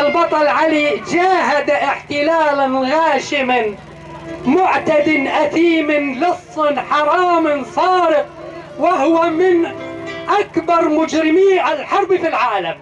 البطل علي جاهد احتلالا غاشما معتد أثيم لص حرام سارق، وهو من أكبر مجرمي الحرب في العالم.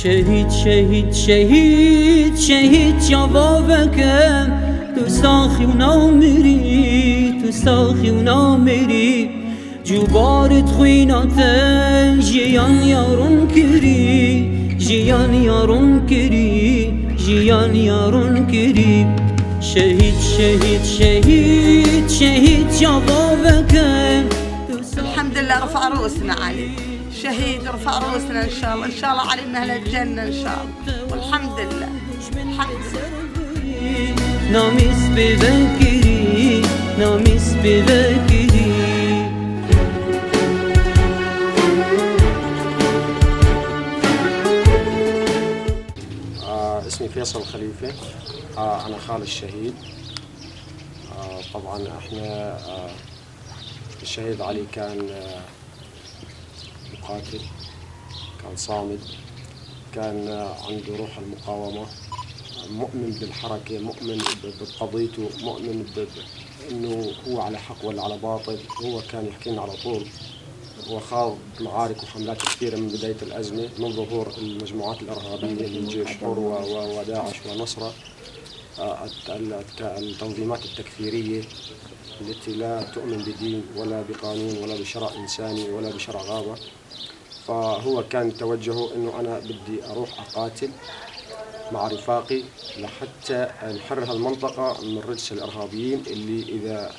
شهید شهید شهید شهید جوابکم تو ساخی و نامری، تو ساخی و نامری، جوبارت خوینات جیان یارون کری، جیان یارون کری، جیان یارون کری. شهید شهید شهید شهید جوابکم. الحمد لله رفع رؤوسنا علي شهيد، رفع رؤوسنا إن شاء الله، إن شاء الله علي من أهل الجنة إن شاء الله، والحمد لله الحمد لله. ناميس بذكري، ناميس بذكري. اسمي فيصل خليفة، أنا خال الشهيد. طبعا احنا الشهيد علي كان مقاتل، كان صامد، كان عنده روح المقاومة، مؤمن بالحركة، مؤمن بقضيته، مؤمن إنه هو على حق ولا على باطل. هو كان يحكي لنا على طول، وخاض معارك وحملات كثيرة من بداية الأزمة، من ظهور المجموعات الإرهابية من جيش حر وداعش ونصرة، التنظيمات التكفيرية التي لا تؤمن بدين ولا بقانون ولا بشرع إنساني ولا بشرع غابة. فهو كان توجهه إنه أنا بدي أروح أقاتل مع رفاقي لحتى نحرر هالمنطقة من رجس الإرهابيين اللي إذا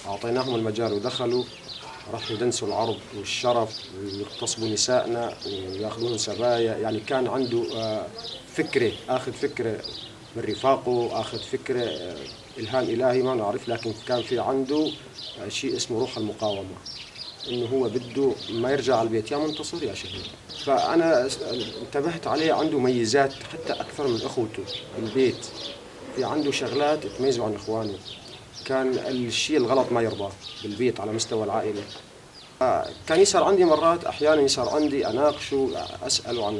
أعطيناهم المجال ودخلوا راح يدنسوا العرض والشرف ويغتصبوا نسائنا وياخذون سبايا. كان عنده فكرة، آخذ فكرة من رفاقه، آخذ فكرة إلهام إلهي ما نعرف، لكن كان في عنده شيء اسمه روح المقاومة، إنه هو بده ما يرجع على البيت يا منتصر يا شهيد. فأنا انتبهت عليه عنده ميزات حتى أكثر من أخوته بالبيت، في عنده شغلات تميزه عن إخوانه. كان الشيء الغلط ما يرضاه بالبيت على مستوى العائلة. كان يصير عندي مرات أحيانا يصير عندي أناقشه، أسأله عن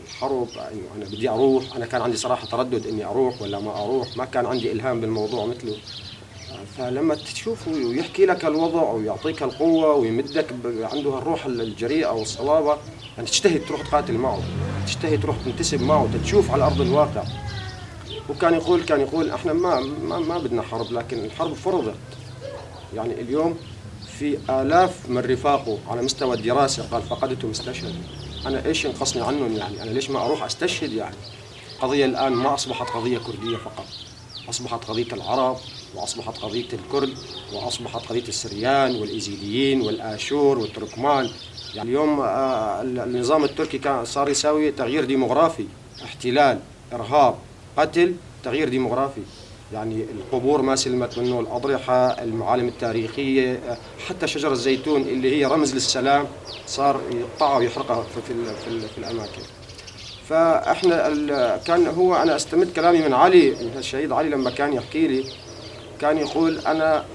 الحرب، إنه أنا بدي أروح. أنا كان عندي صراحة تردد إني أروح ولا ما أروح، ما كان عندي إلهام بالموضوع مثله. فلما تشوفه ويحكي لك الوضع ويعطيك القوة ويمدك عنده الروح الجريئة والصلابة، تشتهي تروح تقاتل معه، تشتهي تروح تنتسب معه، تشوف على أرض الواقع. وكان يقول إحنا ما بدنا حرب، لكن الحرب فرضت. اليوم في آلاف من رفاقه على مستوى الدراسة قال فقدتهم استشهدوا، أنا إيش ينقصني عنهم؟ أنا ليش ما أروح أستشهد؟ القضية الآن ما أصبحت قضية كردية فقط، أصبحت قضية العرب، وأصبحت قضية الكرد، وأصبحت قضية السريان والإيزيديين والآشور والتركمان. اليوم النظام التركي كان صار يساوي تغيير ديموغرافي، احتلال، إرهاب، قتل، تغيير ديموغرافي. القبور ما سلمت منه، الأضرحة، المعالم التاريخية، حتى شجر الزيتون اللي هي رمز للسلام صار يقطعها ويحرقها في الأماكن. فإحنا كان هو، أنا أستمد كلامي من علي، من الشهيد علي لما كان يحكي لي، كان يقول أنا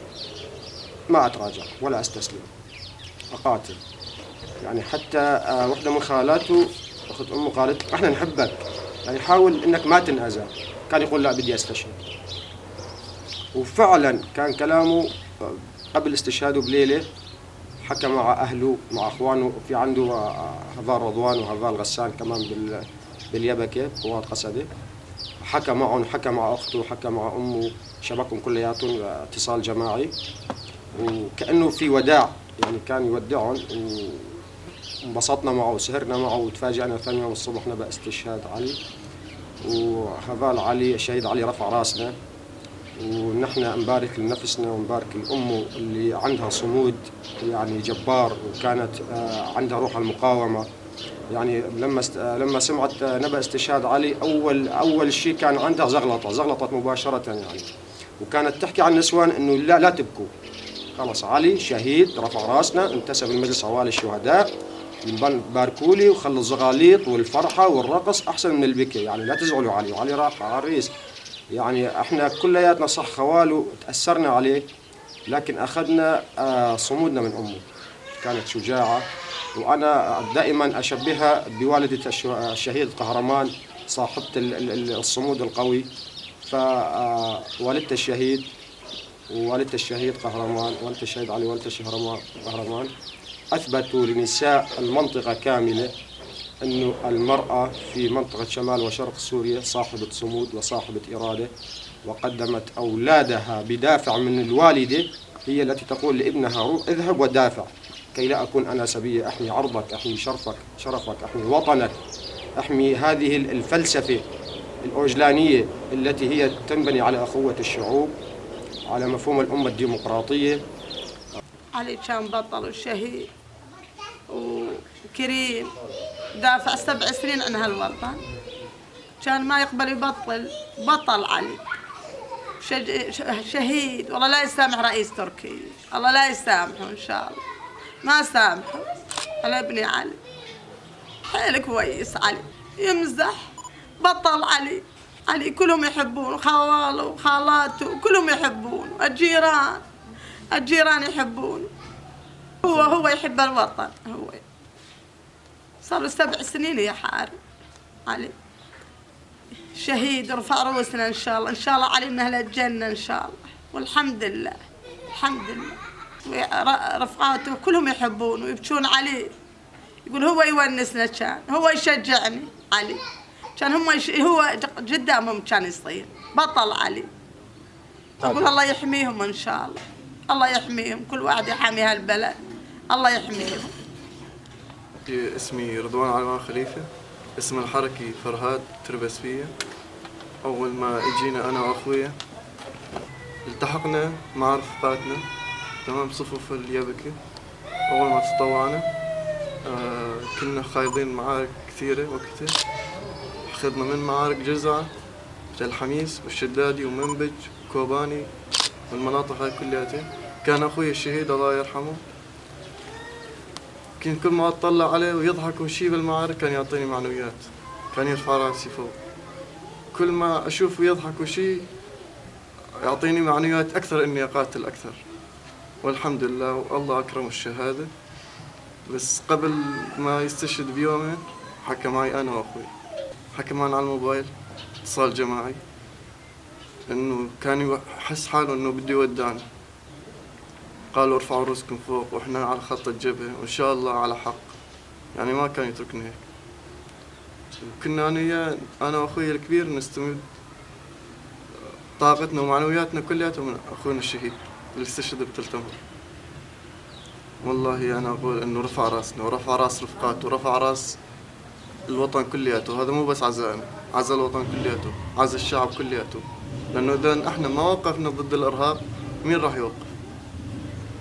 ما أتراجع ولا أستسلم، أقاتل. حتى واحدة من خالاته أخت أمه قالت إحنا نحبك، حاول إنك ما تنأذى. كان يقول لا بدي أستشهد. وفعلا كان كلامه قبل استشهاده بليلة حكى مع أهله مع أخوانه، في عنده هذال رضوان وهذال غسان كمان باليبكة قوات قسدة، حكى معهم، حكى مع أخته، حكى مع أمه، شبكهم كلياتهم اتصال جماعي، وكأنه في وداع، كان يودعهم. وانبسطنا معه وسهرنا معه وتفاجأنا ثاني يوم الصبح نبأ استشهاد علي. وهفال علي الشهيد علي رفع راسنا، ونحن نبارك لنفسنا ونبارك لأمه اللي عندها صمود يعني جبار، وكانت عندها روح المقاومة. يعني لما سمعت نبأ استشهاد علي أول شيء كان عندها زغلطت مباشرة يعني، وكانت تحكي عن النسوان إنه لا تبكوا، خلص علي شهيد رفع راسنا، انتسب المجلس عوالي الشهداء، باركوا لي وخلوا الزغاليط والفرحة والرقص أحسن من البكي، يعني لا تزعلوا علي، وعلي راح عريس. يعني احنا كلياتنا صح خواله تأثرنا عليه، لكن أخذنا صمودنا من أمه، كانت شجاعة، وأنا دائما أشبهها بوالدة الشهيد قهرمان صاحبة الصمود القوي. فوالدة الشهيد ووالدة الشهيد قهرمان، والدة الشهيد علي ووالدة الشهيد قهرمان أثبتوا لنساء المنطقة كاملة أنه المرأة في منطقة شمال وشرق سوريا صاحبة صمود وصاحبة إرادة، وقدمت أولادها بدافع من الوالدة، هي التي تقول لابنها روح اذهب ودافع كي لا أكون أنا سبية، أحمي عرضك، أحمي شرفك، أحمي وطنك، أحمي هذه الفلسفة الأوجلانية التي هي تنبني على أخوة الشعوب، على مفهوم الأمة الديمقراطية. علي كان بطل وشهيد وكريم، دافع 7 سنين عن هالوطن، كان ما يقبل يبطل، بطل علي شهيد. والله لا يسامح رئيس تركيا، الله لا يسامحه إن شاء الله، ما سامحه على ابني علي. حيل كويس علي، يمزح، بطل علي. علي كلهم يحبونه، خواله وخالاته كلهم يحبونه، الجيران يحبونه، هو يحب الوطن. هو صار له 7 سنين يحارب علي، شهيد رفع رؤوسنا إن شاء الله، إن شاء الله علي من أهل الجنة إن شاء الله، والحمد لله الحمد لله. رفقاته كلهم يحبونه ويبكون عليه، يقول هو يونسنا، كان هو يشجعني علي، كان هم هو قدامهم كان يصير بطل علي. أقول الله يحميهم إن شاء الله، الله يحميهم، كل واحد يحمي هالبلد، الله يحميهم. اسمي رضوان علوان خليفة، اسم الحركي فرهاد تربسفية. أول ما اجينا أنا وأخويا التحقنا مع رفقاتنا، تمام، صفوف اليبكة. أول ما تطوعنا كنا خايضين معارك كثيرة وقتها، أخذنا من معارك جزعة مثل الحميس والشدادي ومنبج وكوباني والمناطق هاي كلياتها. كان أخوي الشهيد الله يرحمه، كنت كل ما أطلع عليه ويضحك وشي بالمعارك كان يعطيني معنويات، كان يرفع راسي فوق. كل ما أشوفه يضحك وشي يعطيني معنويات أكثر إني أقاتل أكثر. والحمد لله والله أكرم الشهادة. بس قبل ما يستشهد بيومين حكى معي أنا وأخوي، حكى معنا على الموبايل اتصال جماعي، إنه كان يحس حاله إنه بده يودعنا. قالوا ارفعوا رؤوسكم فوق وإحنا على خط الجبهة وإن شاء الله على حق، يعني ما كان يتركنا هيك. وكنا أنا وأخوي الكبير نستمد طاقتنا ومعنوياتنا كلياتها من أخونا الشهيد اللي استشهد بتل تمر. والله أنا أقول إنه رفع راسنا ورفع راس رفقاته ورفع راس الوطن كلياته. هذا مو بس عزائنا، عزا الوطن كلياته، عزا الشعب كلياته، لأنه إذا إحنا ما وقفنا ضد الإرهاب مين راح يوقف؟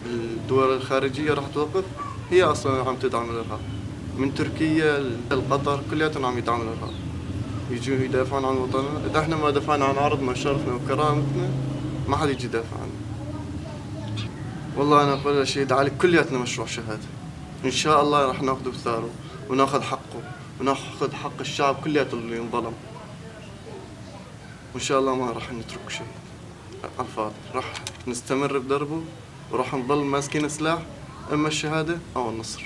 الدول الخارجية راح توقف؟ هي أصلاً عم تدعم الإرهاب، من تركيا لقطر كلياتهم عم يدعموا الإرهاب، يجوا يدافعون عن وطننا. إذا إحنا ما دافعنا عن عرضنا وشرفنا وكرامتنا ما حد يجي يدافع عنا. والله أنا أقول للشهيد علي كلياتنا مشروع شهادة، إن شاء الله راح ناخذه بثاره وناخذ حقه وناخذ حق الشعب كلياته اللي انظلم، وإن شاء الله ما راح نترك شيء على الفاضي، راح نستمر بدربه وراح نظل ماسكين سلاح، إما الشهادة أو النصر.